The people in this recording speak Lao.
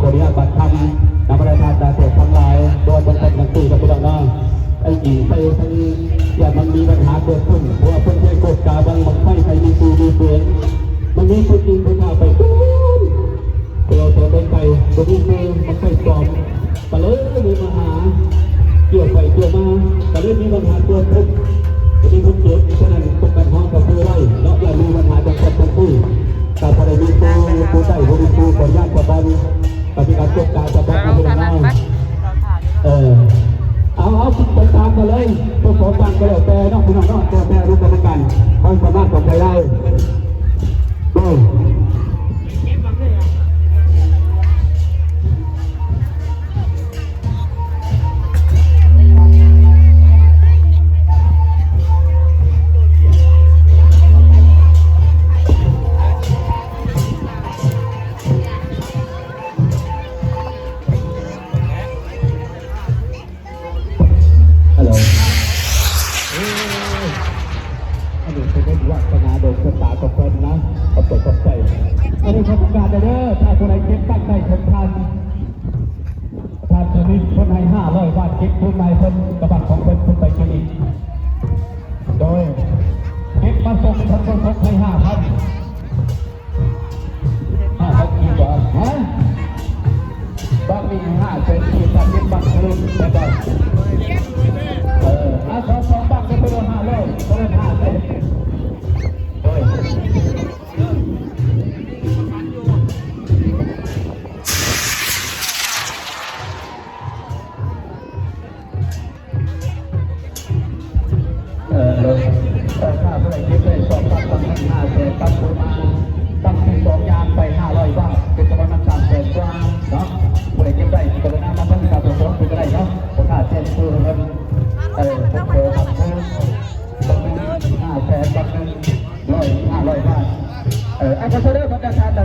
ຂໍອະນຸຍາດບັດຄຳນຳບັນດາທ່ານນາແຂກທັງຫຼາຍ ບໍ່ວ່າຈະເປັນຫຍັງຕື່ກັບພີ່ນ້ອງເນາະ ໄອ້ຈິງໄປທາງນີ້ ຢ່າມັນມີບັນຫາເກີດຂຶ້ນ ເພາະວ່າເພິ່ນໄດ້ກວດກາເບິ່ງບັ້ງໄຟໃຜມີຊື່ມີສຽງ ມັນມີຜູ້ຈິງຜູ້ໜ້າໄປພຸ້ນ ແຕ່ວ່າໄປໄກໆ ບໍ່ມີຊື່ ບັ້ງໄຟປອມ ກະເລີຍມີບັນຫາ ກ່ຽວໄປກ່ຽວມາ ກະເລີຍມີບັນຫາເກີດຂຶ້ນ ກະມີຄົນເຈັບ ສະນັ້ນ ພວກກັນເຮົາກະຄືໄວ້ເນາະ ຢ່າມີບັນຫາຈັ່ງຊັ້ນຈັ່ງຊີ້ ກະບໍ່ໄດ້ມີຜູ້ ຜູ້ໃດບໍ່ມີຜູ້ ຂໍອະນຸຍາດສະບັນ ກະມີການກວດກາສະບັນເນາະ ເອີ ເອົາ ເອົາ ໄປຕາມກັນເລີຍ ພວກສອງຝັ່ງກະແລ້ວແຕ່ເນາະ ພີ່ນ້ອງເນາະ ແຕ່ ແຕ່ອະນຸກຳມະການຄວາມສາມາດຂອງໃຜໄດ້ ເອີ. ຮັລໂຫຼ ເອີ ອັນນີ້ເປັນບຸນວາດສະໜາ ໂດນຊະຕາຂອງເພິ່ນນະ ຂອບໃຈ ຂອບໃຈ ອັນນີ້ຂໍປະກາດເດີ ຖ້າຜູ້ໃດເກັບຕັ້ງໄດ້ເຖິງພັນ ທ່ານທະນິດເພິ່ນໃຫ້ຫ້າຮ້ອຍບາດ ເກັບຄືນມາໃຫ້ເພິ່ນ ກະບັດຂອງເພິ່ນ ເພິ່ນໄປກິນອີກ ໂດຍເກັບມາສົ່ງເພິ່ນ ເພິ່ນສົ່ງໃຫ້ຫ້າພັນ ຫ້າພັນກີບ ຮະ ບັດນີ້ຫ້າແສນກີບ ຖ້າເກັບບັດຄືນ ແມ່ນບໍ່ ເອີ ເອົາ ຂໍສອງບັດ ເພິ່ນເອົາຫ້າຮ້ອຍ ເພິ່ນເອົາຫ້າແສນ ໂດຍ ເອີ ເອີ ຖ້າຜູ້ໃດເກັບໄດ້ສອງບັດ ຕັ້ງໃຫ້ຫ້າແສນ ປັບຂຶ້ນມາ ຕັ້ງທີສອງຢ່າງໄປຫ້າຮ້ອຍບາດ ເປັນຈຳນວນນຳສາມແສນກວ່າເນາະ ຜູ້ໃດເກັບໄດ້ ກະລຸນາມາທາງການປະສົງເພິ່ນກະໄດ້ເນາະ ປະກາດແຈ້ງຊື່ໃຫ້ເພິ່ນ ເອີ ເພິ່ນເຂົ້າບັດຄືນ ບັດໜຶ່ງຫ້າແສນ ບັດໜຶ່ງຮ້ອຍ ຫ້າຮ້ອຍບາດ ເອີ ເອົາ ຂໍເຊີນເດີ ບັນດາທ່ານ